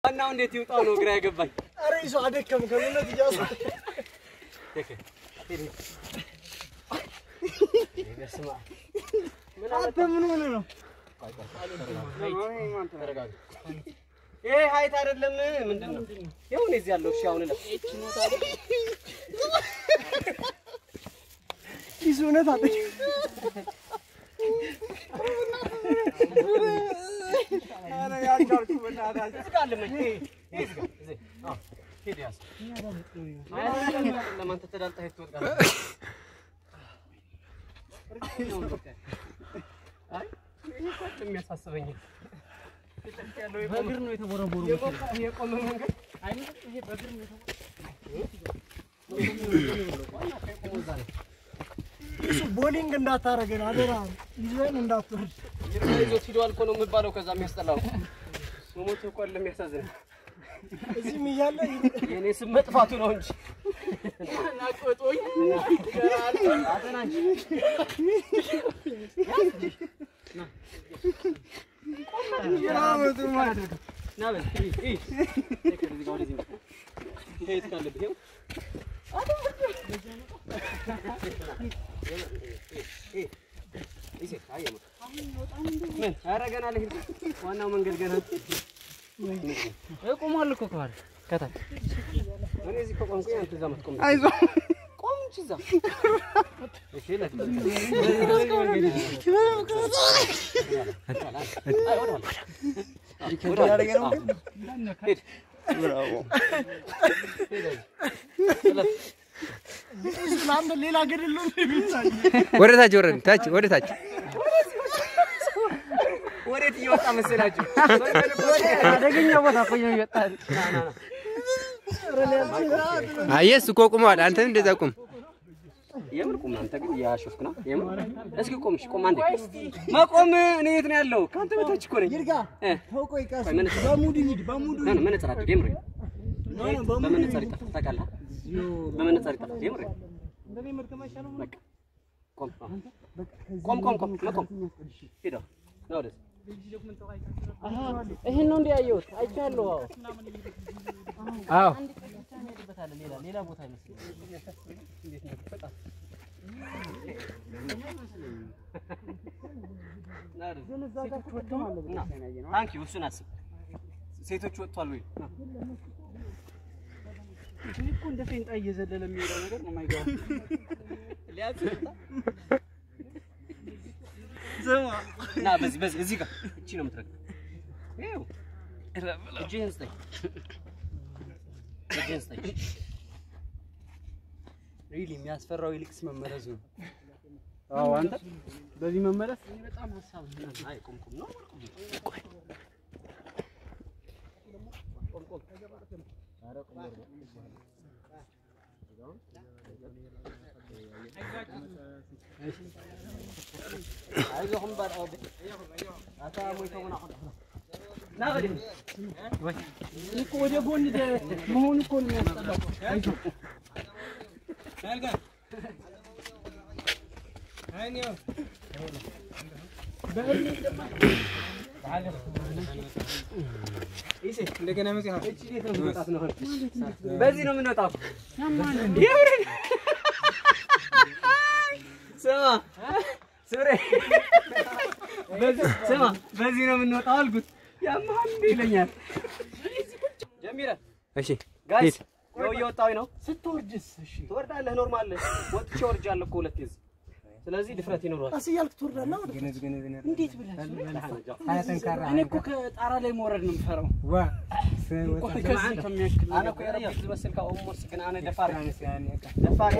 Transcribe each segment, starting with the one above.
ዋናው እንዴት ይውጣው ነው ግራ ያገባኝ። ኧረ ይዞ አደከምከን እውነት እያሱ አንተ ምን ሆነህ ነው? ይሄ height አይደለም ምንድን ነው? ይኸው እኔ እዚህ ያለው። እሺ አሁን እለፍ። ይዞ እውነት አደከም እዚህ ጋር አለ መቼ? ይሄ እዚህ ጋር እዚህ። አዎ ሂድ ያዝ። አይደለም አንተ ተዳልጠህ ሄድ ትወድቃለህ። አይ ይሄ እኮ አይደለም የሚያሳስበኝ። በእግር ነው የተቦረቦሩ። የቆመ መንገድ ይሄ በእግር ነው የተቦረቦሩ። እሱ ቦሊንግ እንዳታረገን አደራ፣ ይዘን እንዳትወርድ። ይርጋ ይዞት ሂዷል እኮ ነው የሚባለው። ከዛ የሚያስጠላው መሞቱ እኮ አይደለም የሚያሳዝነው፣ እዚህም እያለ የእኔ ስም መጥፋቱ ነው እንጂ። ናቆጦኝ አጠና እንጂ ና በል እይ እዚህ ጋር ወደዚህ ይሄ የት ካለብህ ይኸው ምን ኧረ ገና ልሂድ። ዋናው መንገድ ገና ቆሟል እኮ ከኋላ ከታች። እኔ እዚህ ከቆምኩኝ አንተ እዛ መትቆም። አይዞህ ቆም እንጂ እዛ። እሺ እለፍ። አይ ወደ ኋላ ወደ ኋላ ሂድ። እሱ ለአንተ ሌላ ገደል ነው የሚታይ። ወደ ታች ወረድ፣ ታች ወደ ታች። ወዴት እየወጣ መሰላችሁ? አደገኛ ቦታ እኮ እየወጣ። አየህ እሱ እኮ ቁመዋል። አንተም እንደዛ ቁም። የምን ቁም? አንተ ግን እያሾፍክ ነው። የምን እስኪ ቁም። እሺ ቁም አንዴ። መቆም እኔ የት ነው ያለው? ከአንተ በታች እኮ ነኝ። ይርጋ ተው ቆይ፣ ቀስ ቆይ መነጽር በ mood ሂድ፣ በ mood ና መነጽር አድርግ። የምሬ በመነጽር ይጠፋል ታውቃለህ? በመነጽር ይጠፋል። የምሬ በቃ ቆም ቆም ቆም ቆም መቆም ሂድ ና ወደዚህ። ይሄን ነው እንደ ያየሁት አይቻለሁ። አዎ ሌላ ሌላ ቦታ አይመስልም። ና ወደዚህ። ና thank you። እሱን አስብ። ሴቶች ወጥቷል ወይ? ና እኔ እኮ እንደ ፌንጣ እየዘለለ የሚሄደው ነገር ነው የማይገባው። ና በዚህ በዚህ እዚህ ጋር እቺ ነው የምትረግጠው። ይኸው እጅህን ስጠኝ፣ እጅህን ስጠኝ። really የሚያስፈራው ይልቅስ መመለሱ ነው። አዎ አንተ በዚህ መመለስ በጣም ሀሳብ አይ ቁም ቁም ነው ቁም። ና በል እኮ ወደ ጎን መሆኑ እኮ ነው የሚያስጠላው። በዚህ ነው የምንወጣው። የምሬን ስማ ሱሬ፣ ስማ በዚህ ነው የምንወጣው አልኩት። ያመሃል እንዴ ይለኛል። ጀሚረ እሺ guys ይኸው እየወጣሁኝ ነው። ስትወርድስ? እሺ ትወርዳለህ። normal ወጥቼ ወርጃለሁ እኮ ሁለት ጊዜ። ስለዚህ ድፍረት ይኖረዋል። ቀስ እያልክ ትወርዳለህ ወደ ታች። እንዴት ብለህ? እኔ እኮ ከጣራ ላይ መውረድ ነው የምፈራው። ከዚህ ከሚያክል ኣነ እኮ የረቢት ዝመስል ካብኡ ሞስ ግን ኣነ ደፋር ደፋር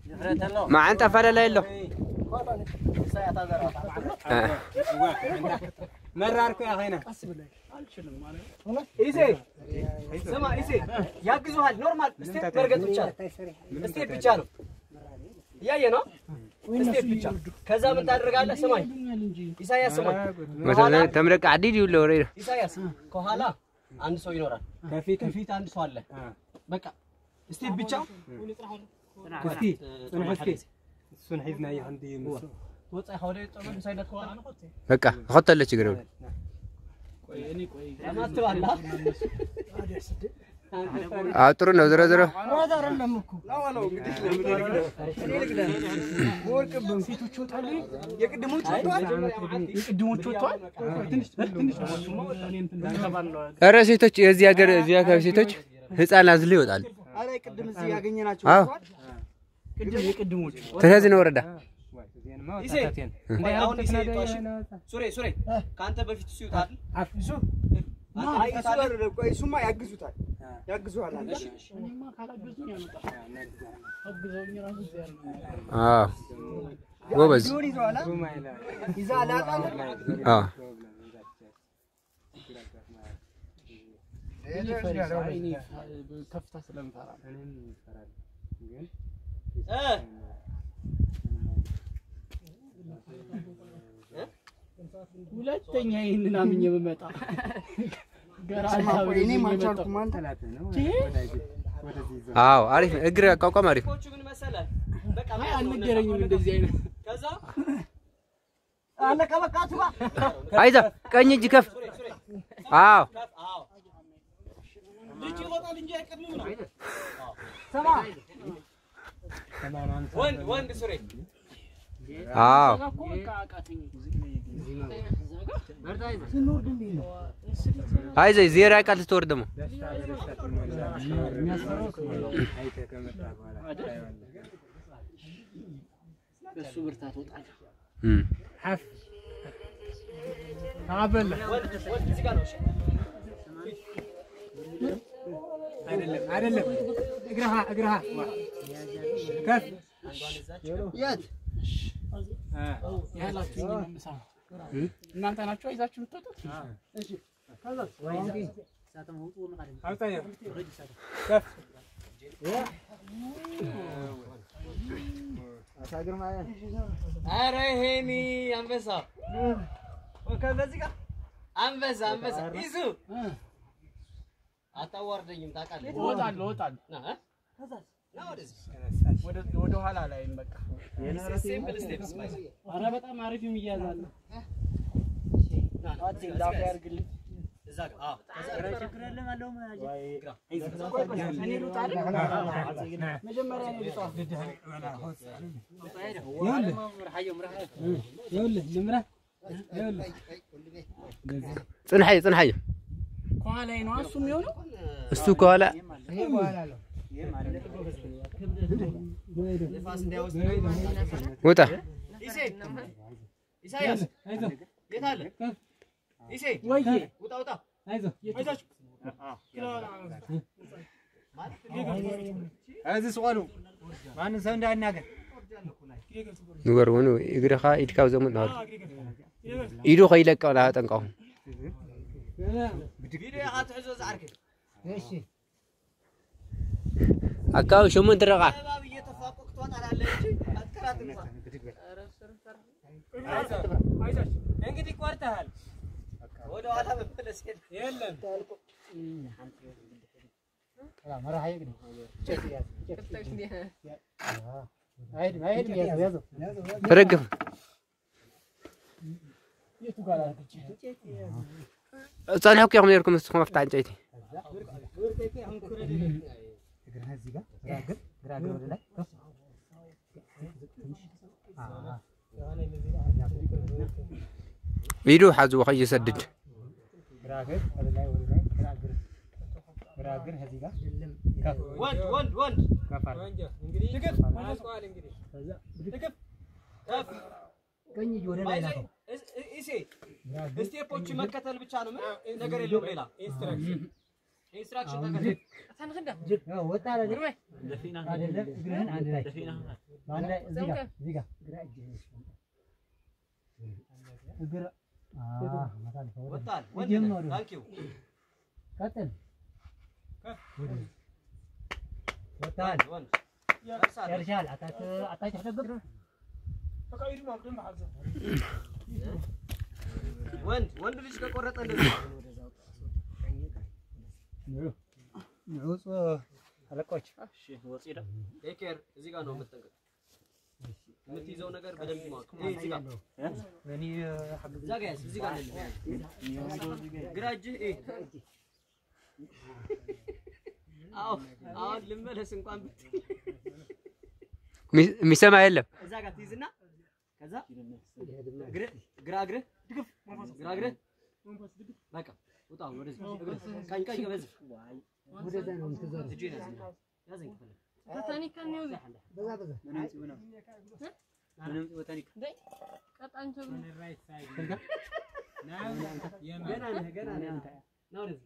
ድፍረት ኣሎ ማዓንጣ ፈለላ የሎ ኢሴ ስማ ኢሴ ያግዙሃል። normal step መርገጥ ብቻ ነው። step ብቻ ነው። እያየህ ነው። step ብቻ። ከዛ ምን ታደርጋለህ? ስማኝ ኢሳያስ ስማኝ። ተምረቅ ዓዲ ድዩ ኣሎ ወረ ኢሳያስ ከኋላ አንድ ሰው ይኖራል፣ ከፊት አንድ ሰው አለ። በቃ step ብቻ በቃ ክኸተሎ ችግር የብሉ። አዎ ጥሩ ነው። ዞሮ ዞሮ ኧረ ሴቶች የዚህ ሀገር እዚህ አካባቢ ሴቶች ህፃን አዝለው ይወጣሉ። አዎ ተያዝነ ወረዳ ሱሬ ሱሬ ካንተ በፊት እሱ ይወጣል። እሱማ ያግዙታል ያግዙሃል። አዎ ጎበዝ። አዎ ሁለተኛ ይሄንን አምኜ በመጣ አዎ አሪፍ እግር አቋቋም አሪፍ። አይዞህ ቀኝ እጅ ከፍ። አዎ አዎ አይዞህ ዜሮ ያውቃል ስትወርድ ደግሞ እናንተ ናችሁ አይዛችሁ የምትወጡት? ኧረ ሄኒ አንበሳ አንበሳ አንበሳ ይዙ አታዋርደኝም ታውቃለህ። እወጣለሁ እወጣለሁ። ወደ ኋላ ላይም በቃ ኧረ በጣም አሪፍ የሚያዝ አለ። ጽንሐይ ጽንሐይ ከኋላዬ ነው እሱ የሚሆነው። እሱ ከኋላ ውጣ። ንገር ወኑ እግርኻ ኢድካ ዘሙት ነው ኢዱ ከይለቀ ጠንቀው አካባቢ 8 ረቃ እንግዲህ ቆርጠሃል። ወደ ኋላ መመለስ የለም። ተረግፍ ጸንሑ ኢኹም ነርኩም ንስኹም ኣብቲ ዕንጨይቲ ኢዱ ሓዝዎ ከይሰድድ ወንድ ወንድ step ኦች መከተል ብቻ ነው። ምንም ነገር የለውም ሌላ instruction ተከተል። ወጣል ወንድ thank you ወንድ ወንድ ወንድ ልጅ ከቆረጠ እንደዚህ እዚህ ጋር ነው የምትጠንቀቅ። የምትይዘው ነገር በደንብ ማወቅ። ይሄ እዚህ ጋር እዛ ጋር ያዝ፣ እዚህ ጋር አይደለም። ግራ እጅህ ይሄ። አዎ አሁን ልመለስ እንኳን ብትል የሚሰማ የለም። እዛ ጋር ትይዝና ከዛ እግርህ ግራ እግርህ ድግፍ ግራ እግርህ በቃ ውጣ አሁን ወደዚህ እግርህ ቀኝ ቀኝ በዚህ እጄን ያዘኝ ያዘኝ ከፈለክ ገና ነህ ገና ነህ ና ወደዚህ